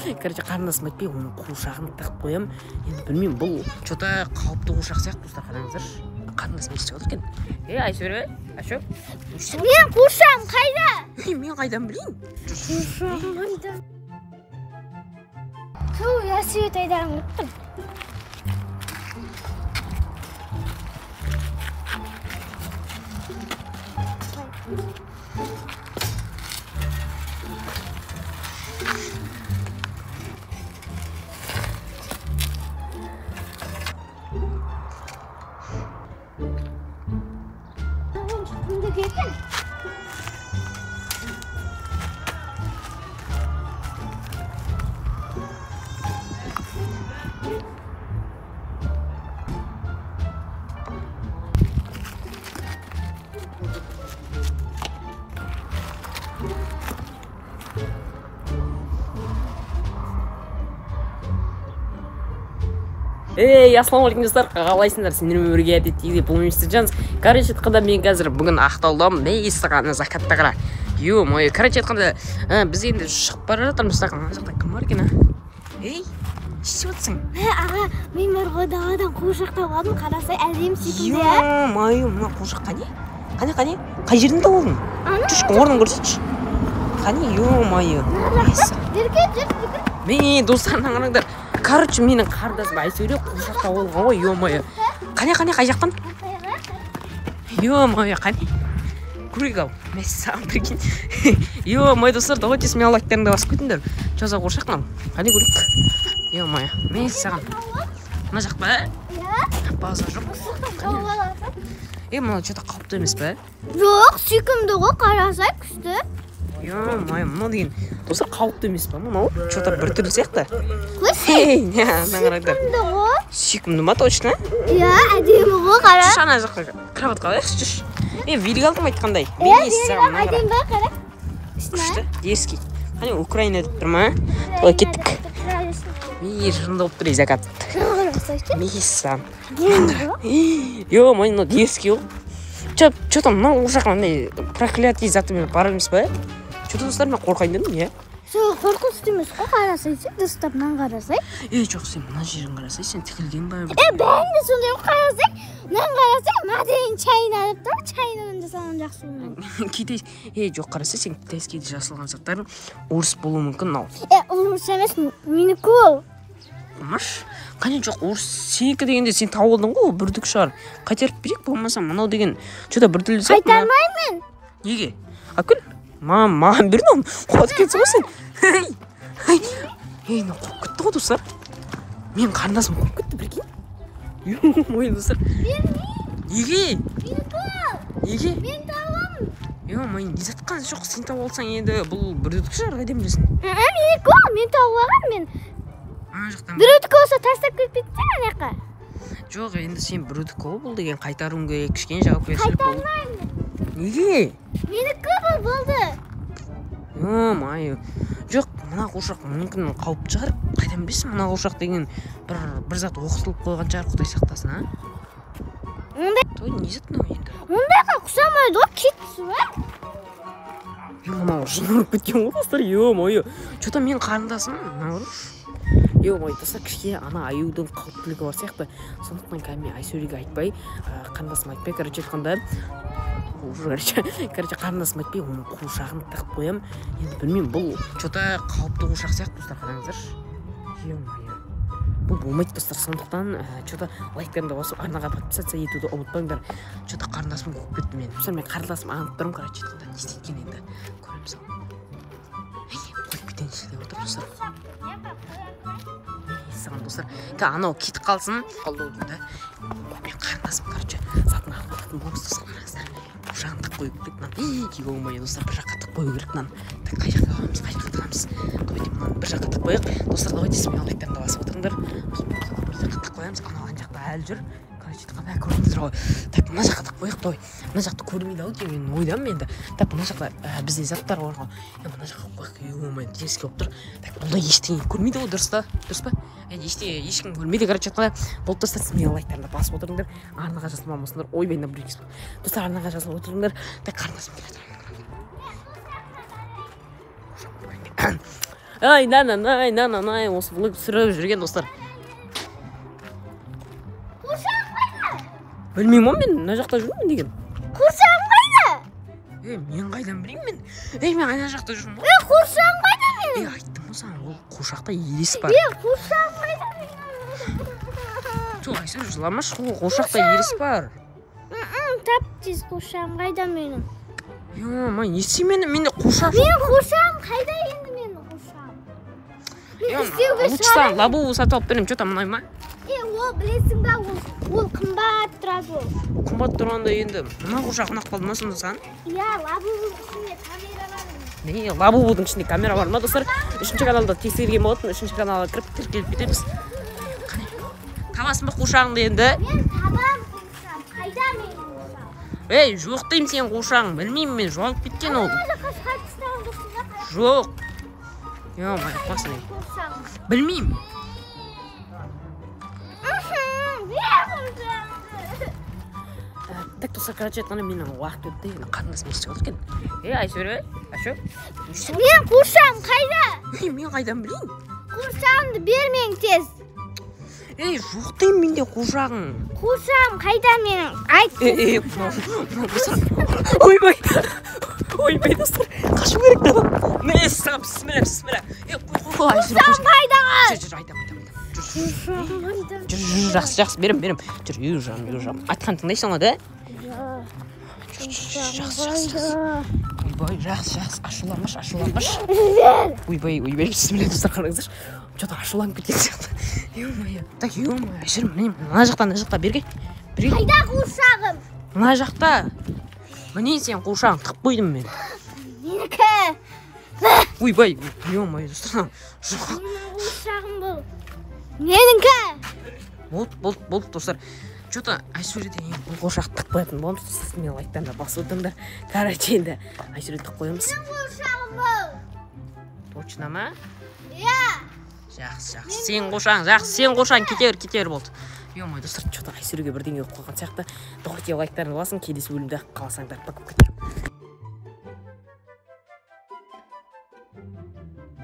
Короче, қарындасым айтпай, оның қуыршағын тығып қоямын. Енді білмеймін, бұл че-то қауіпті қуыршақ сияқты, достар, қараңыздаршы. Қарындасым не істеп отыр екен? Ей, Айсөре, Айшо. Мен қуыршағым қайда? Ей, мен қайдан білейін? Қуыршағым қайда? Ту, я свет айдағым келіп тұр. Эй, ассалаумағалейкум достар, қалайсыңдар? Сендермен бірге әдеттегідей бұл мистер Джанс. Короче айтқанда, мен қазір бүгін Ақтаудамын. Мәссаған, закатта қара. Ё-моё, короче айтқанда, біз енді шығып бара жатырмыз. Мына жақта кім бар екен, а? Ей, не істеп жатсың? Аға, мен бар ғой, даладан қуыршақ тауып алдым, қарасай, әдемі сүйкімді. Ё-моё, мына қуыршақ қане? Қане, қане? Қай жерден тауып алдың? Жүрші, орнын көрсетші. Қане, ё-моё. Міне, достар, мына қараңдар. Короче, менің қарындасым Айсөре қуыршақ тауып алған ғой, ё-моё. Қане, қане, қай жақтан? Ё-моё, қане. Көрейік ау. Мәссаған, прикинь. Ё-моё, достар, давайте смело лайктарыңды басып кетіңдер. Чё за қуыршақ мынау? Қане көрейік. Ё-моё, мәссаған. Мына жақ па? Базар жоқ. Е, мынау чё-то қауіпті емес пе? Жоқ, сүйкімді ғой, қарасай, күшті. Ё-моё, мынау деген достар қауіпті емес па? Мынау чё-то біртүрлі сияқты. Ей, не, ана қараңдар. Сүйкімді ғой. Сүйкімді ма, точно? Иә, әдемі ғой, қара. Жүрші, ана жаққа кроватқа қояйықшы, жүрші. Е, велик алдым айтқандай. Иә, велик әдемі ба, қара. Күшті, дерзкий. Қане, Украина деп тұр ма? Солай кеттік. Мей, жынды болып тұр, закат. Мәссаған. Ё-моё, мынау дерзкий ғой. Чё там, мынау қуыршақ мынандай проклятый затымен бар емес па? Чё-то достар, мен қорқайын дедім, иә? Жоқ, қорқынышты емес қой, қарасай, сен дұрыстап мынаны қарасай. Е, жоқ, сен мына жерін қарасай, сен тігілген ба? Е, бәрінде сондай ғой, қарасай, мынаны қарасай, Made in China деп тұр, Чайнадан жасалған жақсы болмайды. Китай, е, жоқ, қарасай, сен китайскийде жасалған заттар орыс болуы мүмкін мынау. Е, орыс емес, менікі ол. Маш, қане жоқ, орыс сенікі дегенде сен тауып алдың ғой, ол бүрдік шығар. Қайтарып берейік, болмаса мынау деген чё-то біртүрлі сияқты. Қайтармаймын мен. Неге? Әкел. Маған бер мынаны. Қуат кетсің ғой сен. Ей, мынау қуып кетті ғой, достар. Менің қарындасым қуып кетті, прикинь. Ё-моё, достар. Неге? Неге? Мен табамын. Ё-моё, не затқан жоқ, сен тауып алсаң енді бұл біреудікі шығар, қайдан білесің? Менікі ол, мен тауып алғанмын мен. Ана жақтан. Біреудікі болса тастап кетіп кетсең ана жаққа. Жоқ, енді сен біреудікі ғой бұл деген, қайтаруың керек, кішкене жауапкершілік бол. Қайтармаймын. Неге? Менікі бұл болды. Ё-моё. Жоқ, мына қуыршақ мүмкін қауіпті шығар. Қайдан білесің, мына қуыршақ деген бір зат оқытылып қойған шығар, Құдай сақтасын, а? Ондай Той, не зат мынау енді? Ондайға ұқсамайды ғой, кетсін, а? Е, мынау жын ұрып кеткен ғой, достар, ё-моё. Чё-то менің қарындасым, мынау ұрыш. Ё-моё, достар, кішкене ана аюдың қауіптілігі бар сияқты. Сондықтан қазір мен Айсөреге айтпай, қарындасым айтпай, короче айтқанда, короче, қарындасым айтпай, оның қуыршағын тығып қоямын. Енді білмеймін, бұл чё-то қауіпті қуыршақ сияқты, достар, қараңыздаршы. Ё-моё. Бұл болмайды, достар, сондықтан, чё-то лайктарыңды басып, арнаға подписаться етуді ұмытпаңдар. Чё-то қарындасым қуып кетті мені. Достар, мен қарындасым аңдып тұрмын, короче, айтқанда, не істейді екен енді. Көреміз ау. Ей, қойып кетейінші деп отыр, достар. Саған, достар, анау кетіп қалсын. Қалды да. Мен қарындасым, короче, затын алып алатын боламыз, достар, қараңыздар. Қуыршағын тығып қою керек мынаны. Ё-моё, достар, бір жаққа тығып қою керек мынаны. Так, қай жаққа қоямыз, қай жаққа тығамыз? Давайте мынаны бір жаққа тығып қояйық. Достар, давайте смело лайктарыңды басып отырыңдар. Бір жаққа тығып қоямыз. Анау ана жақта әлі жүр. Короче, айтқанда, көрдіңіздер ғой. Так, мына жаққа тығып қояйық, давай. Мына жақты көрмейді ау деген мен ойдамын енді. Так, мына жақта, бізде заттар бар ғой. Е, мына жаққа қояйық, ё-моё, теріске болып тұр. Так, бұл да ештеңе көрмейді ғой, дұрыс та? Дұрыс па? Ештеңе, ешкім көрмейді, короче, айтқанда. Болды, достар, смело лайктарыңды басып отырыңдар. Арнаға жазылмаған болсаңдар, ойбай, мына біреу кесіп. Достар, арнаға жазылып отырыңдар. Так, қарындасым келе жатыр. Ай, на-на-най, на-на-най, осы влог түсіріп жүрген достар. Қуыршағым қайда? Білмеймін ғой мен, мына жақта жүрмін деген. Қуыршағым қайда? Е, мен қайдан білейін мен? Ей, мен ана жақта жүрмін ғой. Е, қуыршағым қайда менің? Е, айттым ғой саған, ол қуыршақта елес бар. Е, қуыршағым қайда менің? Жоқ, Айсәуле, жыламашы, ол қуыршақта елес бар. Тап тез, қуыршағым қайда менің? Ё-моё, не істеймін енді, менде қуыршақ жоқ. Менің қуыршағым қайда енді, менің қуыршағым? Мен іздеуге Лучше саған лабубу сатып алып беремін, что там ұнай ма? Е, ол білесің ба, ол қымбат тұрады ол. Қымбат тұрғанда енді мына қуыршақ ұнап қалды ма сонда саған? Иә, лабубудың ішінде камера бар. Не, лабубудың ішінде камера бар ма, достар? Үшінші каналда тексерген болатын, үшінші каналға кіріп тіркеліп кетеміз. Қане, табасың ба қуыршағыңды енді? Мен табам қуыршағым. Қайда менің қуыршағым? Ей, жоқ деймін сенің қуыршағың, білмеймін мен, жоғалып кеткен ол. Ана жаққа шығарып тастаған жоқсың ба? Жоқ. Ё-моё, қуасың. Қуыршағым. Білмеймін. Бер қуыршағымды. Так, достар, короче, айтқанда менің уақыт өтті, енді қарындасым не істеп отыр екен? Е, Айсәуле, Айсәуле, не істеп Менің қуыршағым қайда? Ей, мен қайдан білейін? Қуыршағымды бер мен тез. Ей, жоқ деймін менде қуыршағың. Қуыршағым қайда менің? Айт. Ей, мынау достар. Ойбай. Ойбай, достар, қашу керек та. Міне, саған бісміллә, бісміллә. Ей, қой, қой, қой, Айсәуле, қой. Қайда? Жүр, жүр, айтам, айтам, айтам. Жүр, жүр, Қуыршағым қайда? жүр, жүр, жақсы, жақсы, берем, берем. Жүр, үй жам, үй жам. Айтқан тыңдайсың ғой, да? Жүр, жүр, жүр, жақсы, жақсы, жақсы. Ойбай, жақсы, жақсы, ашуланбашы, ашуланбашы. Ойбай, ойбай, бісміллә, достар, қараңыздаршы. Что-то ашуланып кеткен сияқты. Ё-моё. Так, ё-моё, жүр, міне, мына жақта, мына жақта, берге. Берге. Қайда қуыршағым? Мына жақта. Міне, сен қуыршағың тығып қойдым мен. Менікі. Ойбай, ё-моё, достар, жоқ. Менің қуыршағым бұл. Менікі. Болды, болды, болды, достар. Что-то Айсәуле деген бұл қуыршақты тығып қоятын боламыз. Достар, мен лайктарына басып өтіңдер. Короче, енді Айсәуле тығып қоямыз. Қуыршағым бұл. Точно ма? Иә. Жақсы, жақсы. Сен қуыршағың, жақсы, сен қуыршағың, кете бер, кете бер, болды. Ё-моё, достар, что-то Айсәулеге бірдеңе болып қалған сияқты. Давайте лайктарыңды басың, келесі бөлімде қаласаңдар. Пока, пока.